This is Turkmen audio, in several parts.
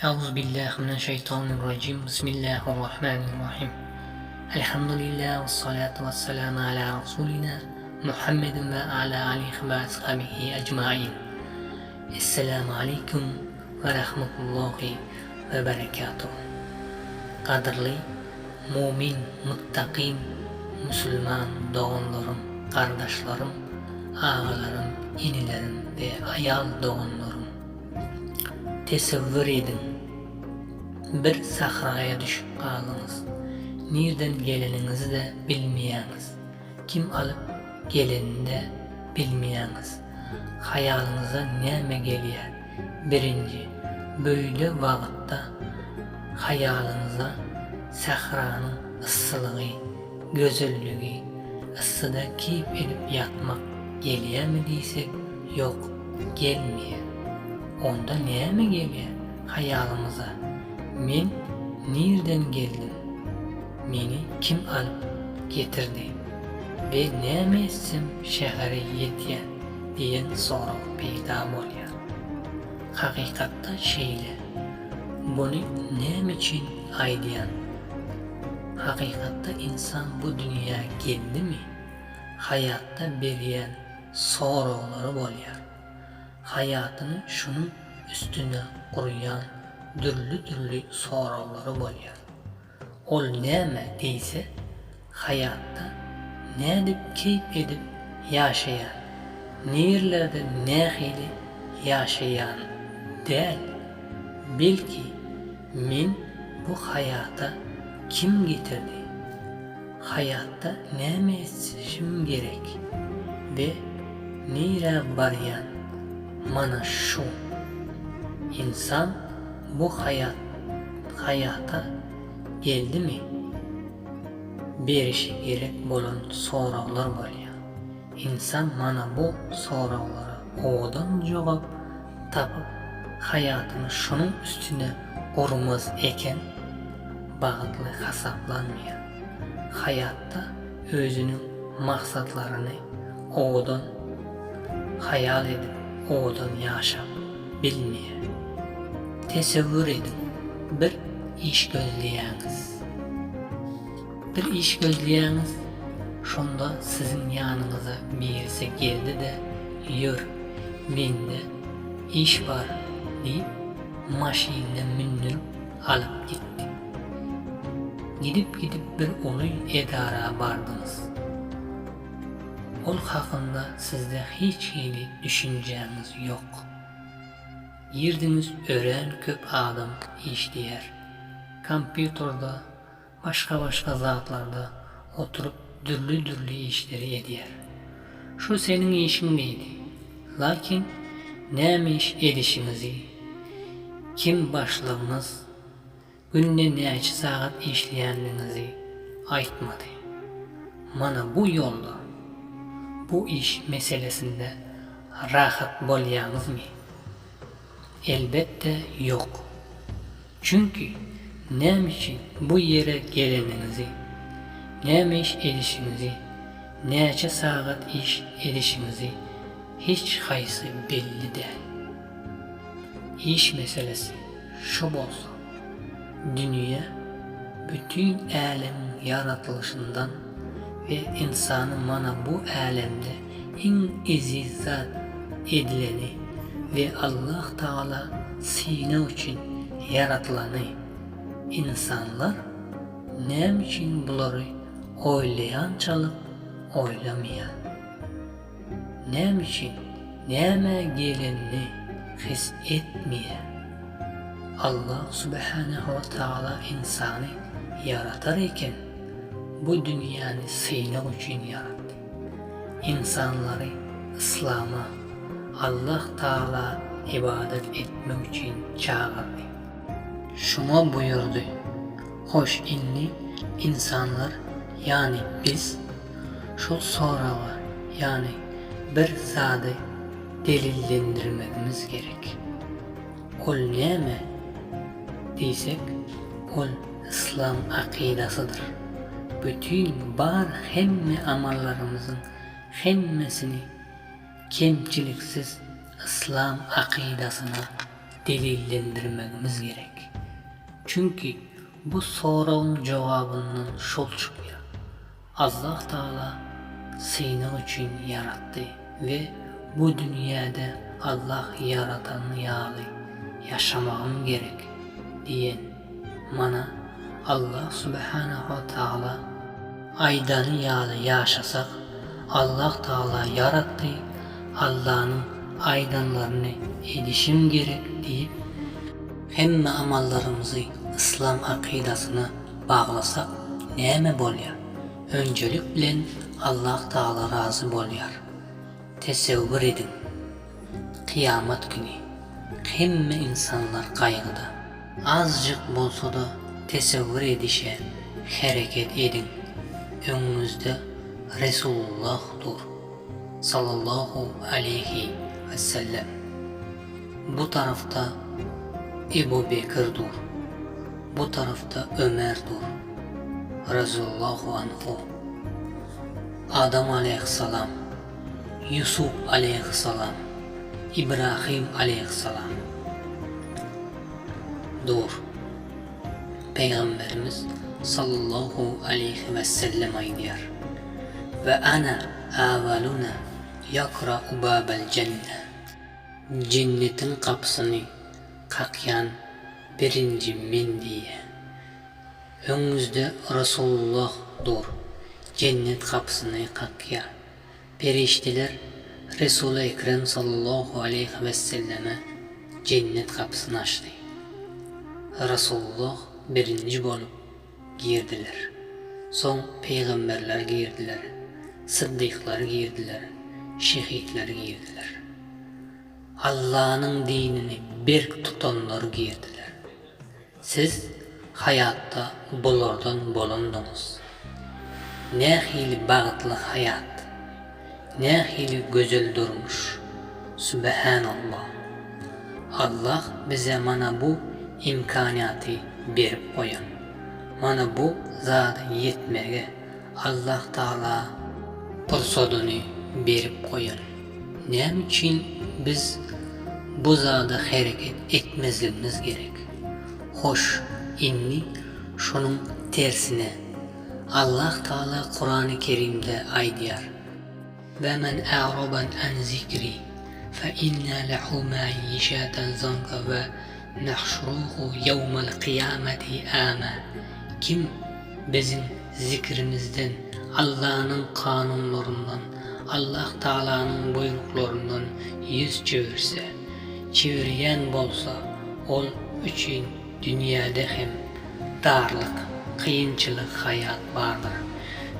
Euzubillahi mineşşeýtanirrajim. Bismillahirrahmanirrahim. Elhamdülillah ve salatu ve selamu ala Resulina Muhammedin ve ala alihi ve ashabihi ecmain. Esselamu aleýkum we rahmetullahi we berekatuh. Gadyrly mumin, muttaqin musulman doganlarym, gardaşlarym, agalarym, inilerim we aýal doganlarym! Tesewwür ediň, bir sahraýa düşüp galdyňyz. Nirden geleniňizi-de bilmeýäňiz. Kim alyp gelenini-de bilmeýäňiz. Haýalyňyza näme gelýär? Birinji, beýle wagtda haýalyňyza sähranyň yssylygy, gözelligi, yssyda keýp edip ýatmak gelýärmi diýsek, ýok, gelmeýär. Onda näme gelýär haýalymyza? Men nirden geldim? Meni kim alyp getirdi we näme etsem şähere ýetýän diýen sorag peýda bolýar. Hakykatda şeýle. Buny näme üçin aýdýan? Hakykatda ynsan bu dünýä geldimi, haýatda berýän soraglary bolýar. Haýatyny şunuň üstüne gurýan dürli-dürli soraglary bolýar. Ol näme diýse, haýatda nädip keýp edip ýaşaýan, nirlerde nähili ýaşaýan däl, belki men bu haýata kim getirdi, haýatda näme etişim gerek we nirä barýan, mana şu. Ynsan bu haýat haýata geldimi berişi gerek bolan soraglar bolýar. Ynsan mana bu soraglara owadan jogap tapyp haýatyny şunuň üstüne gurmaz eken bagtly hasaplanmaýar. Haýatda özüniň maksatlaryny owadan haýal edip owadan ýaşap bilmeýär. Tesewwür ediň, bir iş gözleýäňiz. Bir iş gözleýäňiz, şonda siziň ýanyňyza birisi geldi-de, Ýör, mende iş bar diýip, maşynyna mündürip alyp gitdi. Gidip-gidip bir uly edara bardyňyz. Ol hakynda sizde hiç hili düşünjäňiz ýok. Girdiňiz örän köp adam işleýär. Kompýuterde, başga-başga zatlarda oturyp dürli-dürli işleri edýär. Şu seniň işiň diýdi. Lakin näme iş edişiňizi, kim başlygyňyz, Günde näçe sagat işleýändigiňizi aýtmady. Mana bu ýolda, bu iş meselesinde rahat bolýaňyzmy? Elbetde ýok. Çünki näme üçin bu ýere geleniňizi, näme iş edişiňizi, näçe sagat iş edişiňizi hiç haýsy belli däl. Iş meselesi. Şu bolsa, dünýä bütin älemiň ýaradylyşyndan we ynsany mana bu älemde iň eziz zat edileni we Allah Tagala synag üçin ýaradylany, ynsanlar näme üçin bulary oýlaýançalyk oýlamaýar? Näme üçin nämä gelenini his etmeýär? Allah subhanehu we taala ynsany ýaratar eken, bu dünýäni synag üçin ýaratdy. Ynsanlary yslama, Allah taala ybadat etmek üçin çagyrdy. Şuňa buýurdy. Hoş indi ynsanlar ýany biz Şol soraga, ýagny bir zady delillendirmegimiz gerek. Ol näme diýsek, ol yslam akydasydyr. Bütin bar hemme amallarymyzyň hemmesini kemçiliksiz yslam akydasyna delillendirmegimiz gerek. Çünki bu soragyň jogabyndan şol çykýar. Allah Tagala synag üçin ýaratdy we bu dünýäde Allah ýaradany ýaly ýaşamagym gerek diýen mana Allah Subhanahu we Tagala aýdany ýaly ýaşasak Allah Tagala ýaratdy Allanyň aýdanlaryny edişim gerek diýip hemme amallarymyzy yslam akydasyna baglasak näme bolýar? Önjelik bilen Allah Tagala razy bolýar. Tesewwür ediň. Kyýamat güni hemme ynsanlar gaýgyda. Azjyk bolsa-da tesewwür edişe hereket ediň. Öňüňizde Resulullah dur. Sallallahu aleýhi wesellem. Bu tarafda Ebu Bekir dur. Bu tarafda Ömer dur. Razyallahu anhu. Adam aleýhissalam, Ýusup aleýhissalam, Ibrahim aleýhissalam dur. Pygamberimiz sallallahu aleýhi wessellem aýdýar, Ve ana awaluna ýakra'u babal jenne. Jennetiň gapysyny kakýan birinji men diýýär. Öňüňizde Rasulullah dur, jennet gapysyny kakýar. Perişdeler Resuly Ekrem sallallahu aleýhi wesselleme jennet gapysyny açdy. Rasulullah birinji bolup girdiler. Soň pygamberler girdiler, syddyklar girdiler, şehitler girdiler. Allanyň dinini berk tutanlar girdiler. Siz haýatda bulardan bolandyňyz. Nähili bagtly haýat! Nähili gözel durmuş! Sübhänallah! Allah bize mana bu imkanyýaty berip goýan. Mana bu zada ýetmege Allah Tagala pursadyny berip goýan. Näme üçin biz bu zada hereket etmezligimiz gerek? Hoş, indi şonuň tersine, Allah Tagala Kurany Kerimde aýdýar, Ve men a'raba an zikri fe inna lehu ma'işeten zanka ve nahşuruhu yevmel kıyameti a'ma Kim biziň zikrimizden, Allanyň kanunlaryndan, Allah Tagalanyň buýruklaryndan ýüz çöwürse, çevirýän bolsa, ol üçin dünýäde hem darlyk, kynçylyk haýat bardyr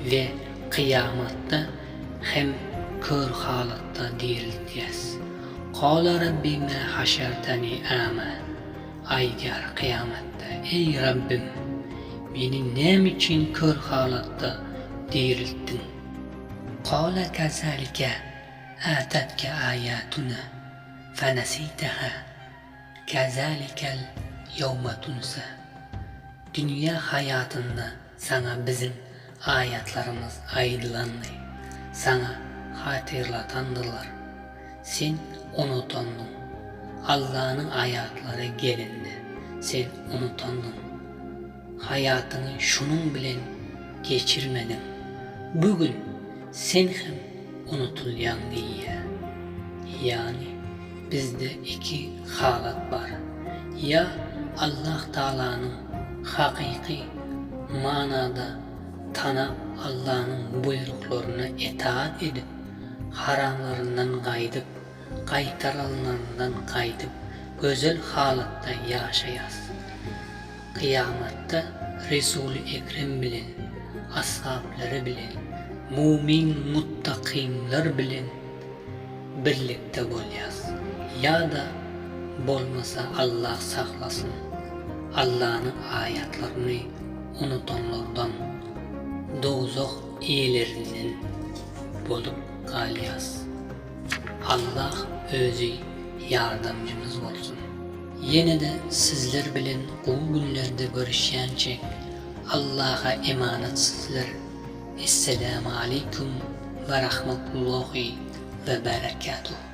we kyýamatda hem kör halatda dirildýäs. Kala Rabbi ma haşartani a'ma. Aýdar kyýamatda, Eý, Rabbim! Meni näme üçin kör halatda diriltdiň? Kala kazalike atatke aýatuna fenesiteha kazalikel ýewme tunsa. Dünýä haýatynda saňa biziň aýatlarymyz aýdylandy, saňa hatyrlatandylar. Sen unutandyň. Allanyň aýatlary gelende, sen unutandyň. Haýatyňy şunuň bilen geçirmediň. Bu gün sen hem unutylýaň diýýär. Ýagny bizde iki halat bar. Ýa Allah Tagalanyň hakyky manada tanap Allanyň buýruklaryna etaat edip, haramlaryndan gaýdyp, gaýtaranlaryndan gaýdyp gözel halatda ýaşaýas. Kyýamatda Resuly Ekrem bilen, ashaplary bilen, mumin muttakynlar bilen birlikde bolýas. Ýa-da bolmasa Allah saklasyn, Allanyň aýatlaryny unudanlardan, dowzah eýelerinden bolup galýas. Allah özi ýardamjymyz bolsun. Ýene-de sizler bilen gowy günlerde görüşýänçek Allaha emanat sizler Esselamu Aleýkum we Rahmetullahi we Berekatuh.